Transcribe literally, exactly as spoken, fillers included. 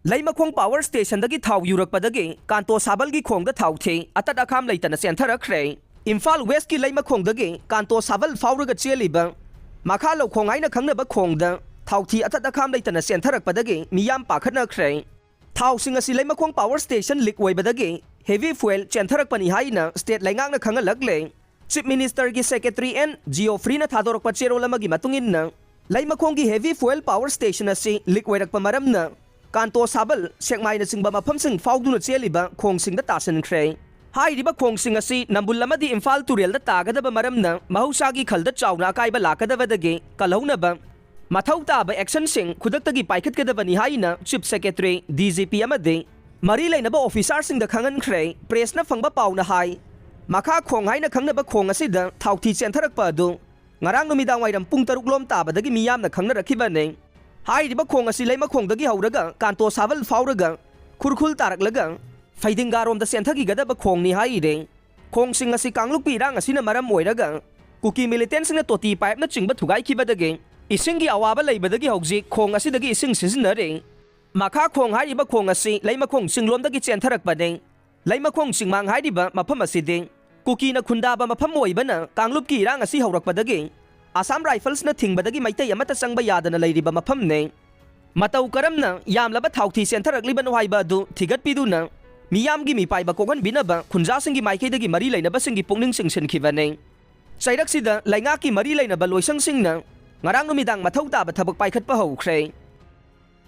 ꯂꯩꯃꯈꯣꯡ power ꯁ꯭ꯇꯦꯁꯟꯗꯒꯤ ꯊꯥꯎ ꯌꯨꯔꯛꯄꯗꯒꯤ ꯀꯥꯟꯇꯣ ꯁꯥꯕꯜꯒꯤ ꯈꯣꯡꯗ ꯊꯥꯎ ꯊꯤ ꯑꯇꯠ ꯑꯈꯥꯝ ꯂꯩꯇꯅ ꯆꯦꯟꯊꯔꯛꯈ꯭ꯔꯦ꯫ ꯏꯝꯐꯥꯜ ꯋꯦꯁꯀꯤ ꯂꯩꯃꯈꯣꯡꯗꯒꯤ ꯀꯥꯟꯇꯣ ꯁꯥꯕꯜ ꯐꯥꯎꯔꯒ ꯆꯦꯜꯂꯤꯕ ꯃꯈꯥ ꯂꯧꯈꯣꯡ ꯍꯥꯏꯅ ꯈꯪꯅꯕ ꯈꯣꯡꯗ ꯊꯥꯎ ꯊꯤ ꯑꯇꯠ ꯑꯈꯥꯝ ꯂꯩꯇꯅ ꯆꯦꯟꯊꯔꯛꯄꯗꯒꯤ ꯃꯤꯌꯥꯝ ꯄꯥꯈꯠꯅꯈ꯭ꯔꯦ꯫ ꯊꯥꯎꯁꯤꯡ ꯑꯁꯤ ꯂꯩꯃꯈꯣꯡ ꯄꯥꯋꯔ ꯁ꯭ꯇꯦꯁꯟ ꯂꯤꯛ ꯑꯣꯏꯕꯗꯒꯤ ꯍꯦꯚꯤ ꯐ꯭ꯌꯨꯑꯦꯜ ꯆꯦꯟꯊꯔꯛꯄꯅꯤ ꯍꯥꯏꯅ ꯁ꯭ꯇꯦꯠ ꯂꯩꯉꯥꯛꯅ ꯈꯪꯍꯜꯂꯛꯂꯦ꯫ ꯆꯤꯐ ꯃꯤꯅꯤꯁꯇꯔꯒꯤ ꯁꯦꯀ꯭ꯔꯦꯇꯔꯤ ꯑꯦꯟ ꯖꯤꯑꯣꯐ꯭ꯔꯤꯅ ꯊꯥꯗꯣꯔꯛꯄ ꯆꯦꯔꯣꯜ ꯑꯃꯒꯤ ꯃꯇꯨꯡ ꯏꯟꯅ, ꯂꯩꯃꯈꯣꯡꯒꯤ ꯍꯦꯚꯤ ꯐ꯭ꯌꯨꯑꯦꯜ ꯄꯥꯋꯔ ꯁ꯭ꯇꯦꯁꯟ ꯑꯁꯤ ꯂꯤꯛ ꯑꯣꯏꯔꯛꯄ ꯃꯔꯝꯅ ꯀꯥꯟꯇꯣ ꯁꯥꯕꯜ, ꯁꯦꯛꯃꯥꯏꯅꯆꯤꯡꯕ ꯃꯐꯝꯁꯤꯡ ꯐꯥꯎꯗꯨꯅ ꯆꯦꯜꯂꯤꯕ ꯈꯣꯡꯁꯤꯡꯗ ꯇꯥꯁꯤꯟꯈ꯭ꯔꯦ꯫ ꯍꯥꯏꯔꯤꯕ ꯈꯣꯡꯁꯤꯡ ꯑꯁꯤ ꯅꯝꯕꯨꯜ ꯑꯃꯗꯤ ꯏꯝꯐꯥꯜ ꯇꯨꯔꯦꯜꯗ ꯇꯥꯒꯗꯕ ꯃꯔꯝꯅ ꯃꯍꯧꯁꯥꯒꯤ ꯈꯜꯗ ꯆꯥꯎꯅ ꯑꯀꯥꯏꯕ ꯂꯥꯛꯀꯗꯕꯗꯒꯤ ꯀꯜꯍꯧꯅꯕ ꯃꯊꯧ ꯇꯥꯕ ꯑꯦꯛꯁꯟꯁꯤꯡ ꯈꯨꯗꯛꯇꯒꯤ ꯄꯥꯏꯈꯠꯀꯗꯕꯅꯤ ꯍꯥꯏꯅ chief secretary, D G P ꯑꯃꯗꯤ ꯃꯔꯤ ꯂꯩꯅꯕ ꯑꯣꯐꯤꯁꯥꯔꯁꯤꯡꯗ ꯈꯪꯍꯟꯈ꯭ꯔꯦ꯫ ꯄ꯭ꯔꯦꯁꯅ ꯐꯪꯕ ꯄꯥꯎꯅ ꯍꯥꯏ, ꯃꯈꯥ ꯈꯣꯡ ꯍꯥꯏꯅ ꯈꯪꯅꯕ ꯈꯣꯡ ꯑꯁꯤꯗ ꯊꯥꯎꯊꯤ ꯆꯦꯟꯊꯔꯛꯄ ꯑꯗꯨ ꯉꯔꯥꯡ ꯅꯨꯃꯤꯗꯥꯡ ꯋꯥꯏꯔꯝ ꯄꯨꯡ ꯇꯔꯨꯛ ꯂꯣꯝ ꯇꯥꯕꯗꯒꯤ ꯃꯤꯌꯥꯝꯅ ꯈꯪꯅꯔꯛꯈꯤꯕꯅꯤ꯫ ꯍꯥꯏꯔꯤꯕ ꯈꯣꯡ ꯑꯁꯤ ꯂꯩꯃꯈꯣꯡꯗꯒꯤ ꯍꯧꯔꯒ ꯀꯥꯟꯇꯣ ꯁꯥꯕꯜ ꯐꯥꯎꯔꯒ ꯈꯨꯔꯈꯨꯜ ꯇꯥꯔꯛꯂꯒ ꯐꯩꯗꯤꯡꯒꯥꯔꯣꯝꯗ ꯆꯦꯟꯊꯈꯤꯒꯗꯕ ꯈꯣꯡꯅꯤ ꯍꯥꯏꯔꯦ꯫ ꯈꯣꯡꯁꯤꯡ ꯑꯁꯤ ꯀꯥꯡꯂꯨꯞꯀꯤ ꯏꯔꯥꯡ ꯑꯁꯤꯅ ꯃꯔꯝ ꯑꯣꯏꯔꯒ ꯀꯨꯀꯤ ꯃꯤꯂꯤꯇꯦꯟꯁꯤꯡꯅ ꯇꯣꯇꯤ ꯄꯥꯏꯞꯅꯆꯤꯡꯕ ꯊꯨꯒꯥꯏꯈꯤꯕꯗꯒꯤ ꯏꯁꯤꯡꯒꯤ ꯑꯋꯥꯕ ꯂꯩꯕꯗꯒꯤ ꯍꯧꯖꯤꯛ ꯈꯣꯡ ꯑꯁꯤꯗꯒꯤ ꯏꯁꯤꯡ ꯁꯤꯖꯤꯟꯅꯔꯤ꯫ ꯃꯈꯥ ꯈꯣꯡ ꯍꯥꯏꯔꯤꯕ ꯈꯣꯡ ꯑꯁꯤ ꯂꯩꯃꯈꯣꯡ ꯆꯤꯡꯂꯣꯝꯗꯒꯤ ꯆꯦꯟꯊꯔꯛꯄꯅꯤ꯫ ꯂꯩꯃꯈꯣꯡ ꯆꯤꯡꯃꯥꯡ ꯍꯥꯏꯔꯤꯕ ꯃꯐꯝ ꯑꯁꯤꯗꯤ ꯀꯨꯀꯤꯅ ꯈꯨꯟꯗꯥꯕ ꯃꯐꯝ ꯑꯣꯏꯕꯅ ꯀꯥꯡꯂꯨꯞꯀꯤ ꯏꯔꯥꯡ ꯑꯁꯤ ꯍꯧꯔꯛꯄꯗꯒꯤ ꯑꯁꯥꯝ ꯔꯥꯏꯐꯜꯁꯅ ꯊꯤꯡꯕꯗꯒꯤ ꯃꯩꯇꯩ ꯑꯃꯠꯇ ꯆꯪꯕ ꯌꯥꯗꯅ ꯂꯩꯔꯤꯕ ꯃꯐꯝꯅꯤ꯫ ꯃꯇꯧ ꯀꯔꯝꯅ ꯌꯥꯝꯂꯕ ꯊꯥꯎꯊꯤ ꯆꯦꯟꯊꯔꯛꯂꯤꯕꯅꯣ ꯍꯥꯏꯕ ꯑꯗꯨ ꯊꯤꯒꯠꯄꯤꯗꯨꯅ ꯃꯤꯌꯥꯝꯒꯤ ꯃꯤꯄꯥꯏꯕ ꯀꯣꯛꯍꯟꯕꯤꯅꯕ ꯈꯨꯟꯖꯥꯁꯤꯡꯒꯤ ꯃꯥꯏꯀꯩꯗꯒꯤ ꯃꯔꯤ ꯂꯩꯅꯕꯁꯤꯡꯒꯤ ꯄꯨꯛꯅꯤꯡ ꯆꯤꯡꯁꯤꯟꯈꯤꯕꯅꯤ꯫ ꯆꯩꯔꯛꯁꯤꯗ ꯂꯩꯉꯥꯛꯀꯤ ꯃꯔꯤ ꯂꯩꯅꯕ ꯂꯣꯏꯁꯪꯁꯤꯡꯅ ꯉꯔꯥꯡ ꯅꯨꯃꯤꯗꯥꯡ ꯃꯊꯧ ꯇꯥꯕ ꯊꯕꯛ ꯄꯥꯏꯈꯠꯄ ꯍꯧꯈ꯭ꯔꯦ꯫